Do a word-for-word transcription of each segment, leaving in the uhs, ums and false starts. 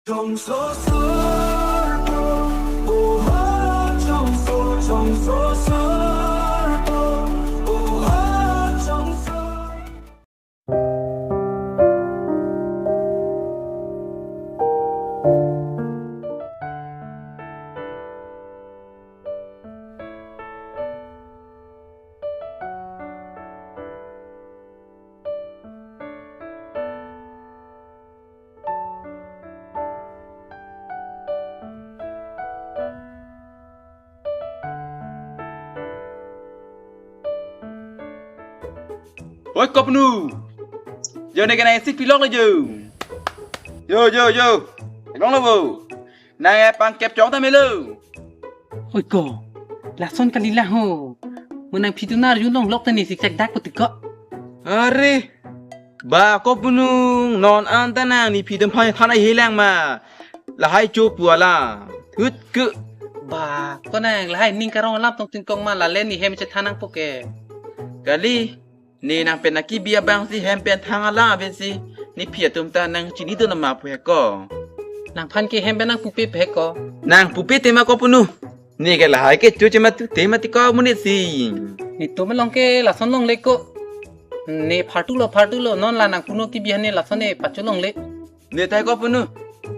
Chongso sarpo, oha chongso, chongso sarpo, oha chongso. Oi, kopnu. Jo, ne kena isi pilok le jo. Jo, jo, jo. Long lo bo. Nang e pangkep chong ta melo. Oi ko. Lason kali la ho. Mo nangphi atum arjulonglok ta ne siksak dak putik ko. Are. Ba kopnu, non anta nang nephi atum aphan than ahilang ma. Lahai cho pu ala. Thut ke. Ba, ko nang lahai ning karong alam tong tingkong ma, lale ne hem chethan nangpo ke. Kali, ne nang pen nangkebi abang si hem pen thang alam aben si nephi atum ta nangchinidun ma pu he ko. Nangphan ke hem pen nangpupe he ko. Nangpupe tema kopnu. Ne ke lahai ke cho chema tu tema ti ko amonit si. Netum along ke lason longle ko. Ne phartu lo, phartu lo, non la nangpuno kebi aphan ne lason ne pacho longle. Ne tai kopnu.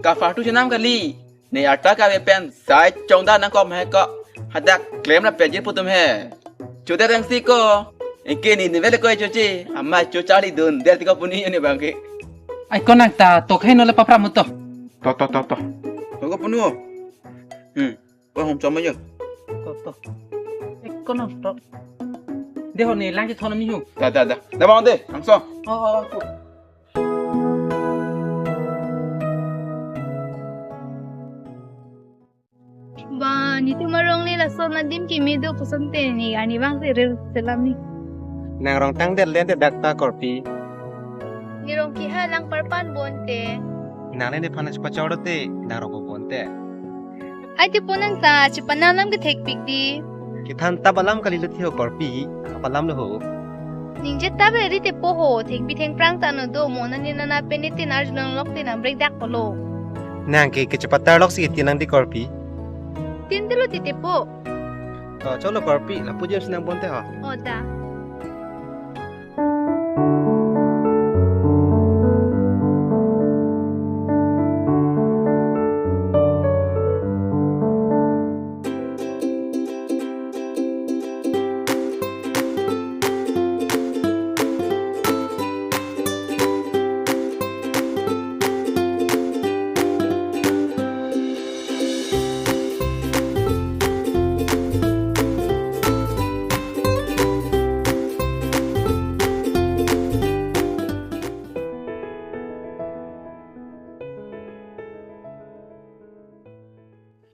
Kaphartu chenam kali. Ne arta kave pen sai chongda nangkok he ko. Hadak klem la peje pu atum he. Choda rang si ko. Anke ne ne vele ko choche. Ama cho charlidun. Der ti kopnu ne abang ke. Ai ko nang ta tok he no le papra mo to. To, to, to, to. Ko kopnu. Hmm. Ko hom chom yo. To, to. Ek ko nang to. De ho ne lang ke thon mi hu. Da, da, da. Da bang de. Angso. Oh, oh, oh. Ba, netum arong le lason adim kimi do koson te ne, arnivang si ril selam ne. Nang rong tang der le te dak ta korpi. Ne rong ke ha lang parpan bon te. Nang le nephan chepachor te, nang rong ko bon te. Ai te po nang ta, chepanam alam ke thekpik di. Kethan tap alam kali lo thi ho korpi, apalam lo ho. Ningje tap ri te po ho, thengpi thengphrang ta no do mo, nani nana pen ne tin arjulonglok te nang break dak polo. Nang ke kechepatar lok si tin nang di korpi. Tin te lo ti te po. To, cholo korpi, lapu jem si nang bon te ho. O da.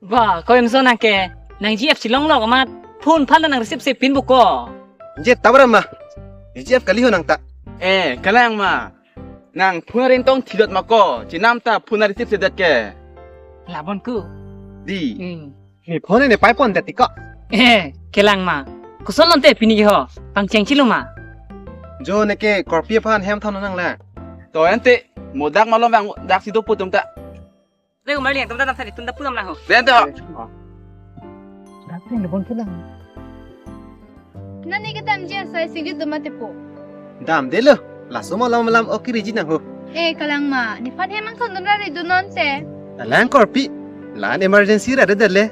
Ba, ko em so nang ke, nang G F si longlok amat, phone aphan nang receive se pin buko. Je tabra ma, G F kali ho nang ta. Eh, kalang ma, nang phone ring tong thilot ma ko, chenam ta phone receive se det ke. Labon ku. Di. Hmm. Ne phone ne pai pon det ti ko. Eh, kelang ma. Koson lon te pini ho, pangcheng chilo ma. Jo ne ke korpi aphan hem thon nang la. To ante, mo dak malom bang dak si do pu atum ta. Dek, marli, tum ta dam sari, tum ta pulang lah ho. Dek, to. Dek, tum bon pulang. Nani kedam ji asai sigi duma tepo. Dam de lo. Laso malam malam oke riji nang ho. Eh, kalang ma, nephan hem angthon dun ra ri dun non te. Alang korpi. Lan emergency ra de le.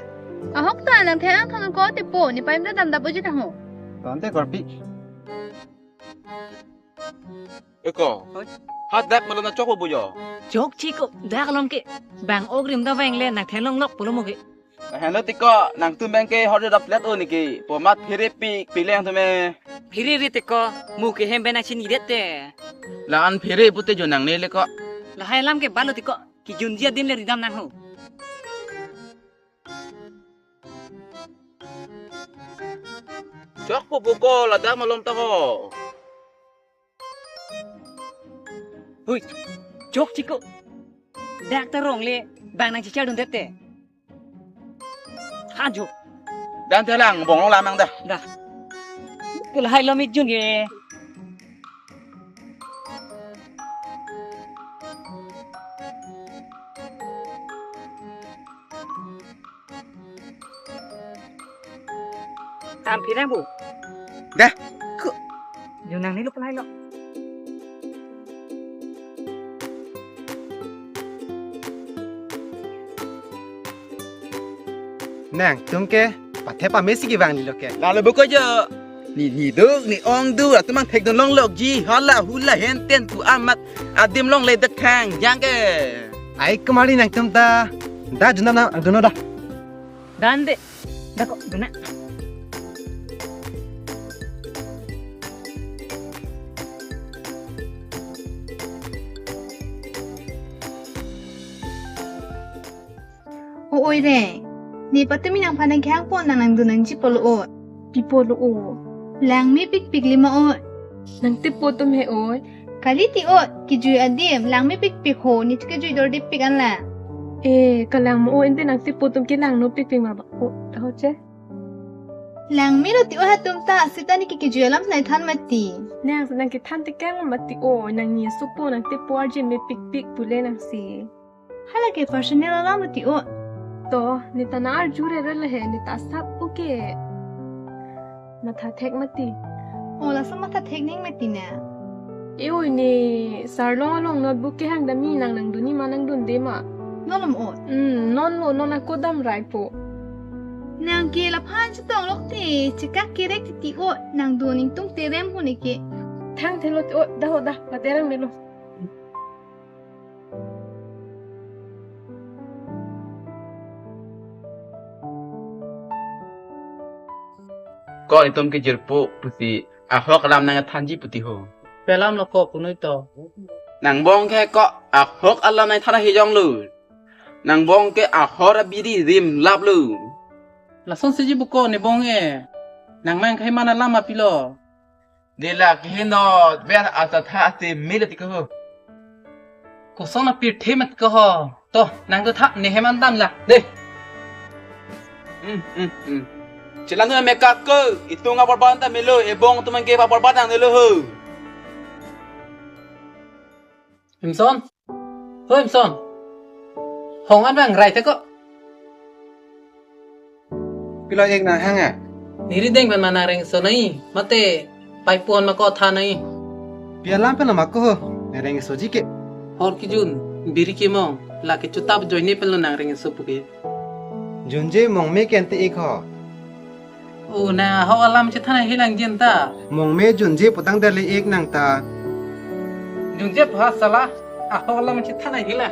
Ahok ta nang the angthon ko tepo, nephan hem ta dam dap uji nang ho. Tonte korpi. Eko. Hoi. Ha dak malom nang chok bo jo. Chok chiko, dak malom ke. Bang ogrim da bang le nang thenlonglok pulo mo ke. Lahenlo ti ko, nangtum bang ke hor dap let o niki. Po mat phere pi, pileng tume. Phere ri ti ko, mo ke hem bang nang chini det te. La-an phere pute jo nangne le ko. Lahai alam ke balo ti ko, kejun ji adim le ridam nang ho. Chok po buko ladak malom ta ho. Hui, chok chiko. Dak ta rong le, bang nang chichar dun det te. Ha jo. Dan te lang, bong long lamang dah. Dah. Ke lahai lo mi jun ke. Tam phi nang bu. Dah. Ku. Yo nang ni lo pelai lo. Nangtum ke pathe pame si kevang ni lo ke. Lalo buko jo. Ni ni duk ni ong du atum mang thek dun long lok ji. Hala hula henten pu amat adim longle det khang jang ke. Ai kemari nangtum ta. Da junam nang duno da. Dan de. Da ko duna. O oi re. Ne patumi nangphan nangkehang pon nang nangdun nangji pulo o. Pi pulo o. Langme pikpik lima o. Nangtepo atum he oi. Kali ti o, kejui adim, langme pikpik ho, ne kejui dordip pik an la. Eh, kalang mo o, ente nangtepo atum kelang no pikpik ma ba. O, tahu che. Langme lo ti o hatum ta, sita ne ke kejui alam nai than mati. Nang, nangkethan tekang mati o, nang ni supo nangtepo arje me pikpik pule nangsi. Hala ke personal alam mati o. To, ne ta nang arju rere le he, ne ta sap o ke. Matha thek mati. O laso matha thek ning mati na. E oi ne, sarlong along notebook kehang dam ni nang nangdun ni ma nangdunde ma. Non om o. Hmm, non lo, non ako dam rai po. Nang ke laphan chetong lok te, chekak kerek titi o, nangdun ning tung terem ho ne ke. Thang thelo ti o, da ho da, paterang melo. Ko itum kejirpo pusi ahok alam nangthanji puti ho. Pi alam lo ko punoi to. Nangbong ke ko ahok alam nangthan hijong lo. Nangbong ke ahor abiri rim lap lo. Lason siji buko ne bong e. Nang mang khai mana lama pilo. Dela keheno ber ata tha ate mil ti ko. Koson apirthe mat ko ho. To, nang to tha ne heman dan la. De. Hmm, hmm, hmm. Chelang tu meka ko, itung apor ban ta melo, ebong tu mangke apor ban nang nelo ho. Imson. Ho Imson. Hong an bang rai te ko. Pilo ek nang hang a? Niri deng pen ma nang reng so nai. Mate pai puan ma ko tha nai. Pi alam pen ma ko ho. Nang reng so ji ke. Hor kijun, biri kimong, la ke chutap joine pen lo nang reng so puke. Junje mong me ken te ik ho. O nang ahok alam chethan hilang jin ta. Mong me junje putang dali ik nang ta. Junje pha sala ahok alam chethan hilang.